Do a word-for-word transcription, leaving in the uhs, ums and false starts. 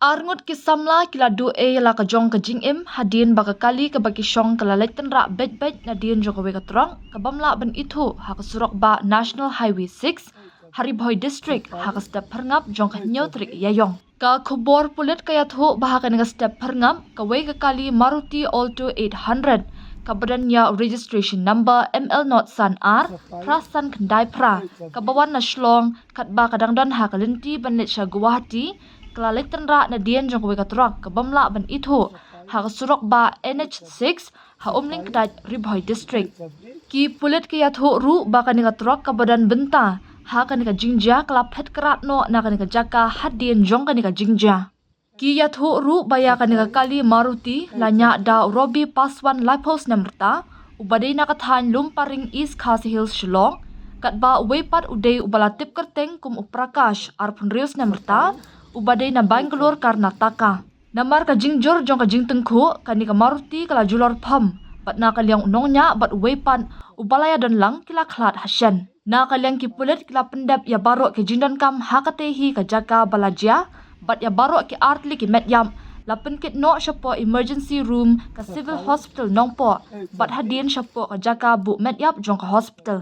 Arngut ki samla ki la duh ei ïa la ka jong ka jingim hadien ba ka kali kaba ki shong ka la leit tynrah beit beit nadien jong kawei ka truck ka bym lah ban ithuh ha ka surok bah National Highway six ha Ri Bhoi District ha ka step phyrngap jong ka hynñiew tarik Ïaïong. Ka khubor pulit ka ïathuh ba ha kane ka step phyrngap kawei ka kali Maruti Alto eight hundred kaba don ïa u registration number M L not san ar phra san khyndai phra kaba wan na Shillong katba ka dang don ha ka lynti ban leit sha Guwahati ka la leit tynrah nadien jong kawei ka truck ka bym lah ban ithuh ha ka surok bah N H six ha Umlyngkdait, Ri Bhoi District. Ki pulit ki ïathuh ruh ba kane ka truck kaba don bynta ha kane ka jingjia ka la phet krad noh na kane ka jaka hadien jong kane ka jingjia. Ki ïathuh ruh ba ïa kane ka kali Maruti la ñiah da u Robi Paswan laiphew snem rta uba dei na ka thaiñ Lumparing, East Khasi Hills, Shillong, katba uwei pat u dei uba la tip kyrteng kum u Prakash arphew hynriew snem rta uba dei na Bangalore, Karnataka. Namar ka jingjur jong ka jingtyngkhuh kane ka Maruti ka la julor phom bad na ka liang u nongñiah bad uwei pat uba la ïadon lang ki la khlad ha shen. Na ka liang ki pulit ki la pyndep ïa baroh ki jingdonkam ha katei hi ka jaka ba la jia bad ïa baroh ki artylli ki metïap la pynkit noh shapoh emergency room ka Civil Hospital Nongpoh bad hadien shapoh ka jaka buh metïap jong ka hospital.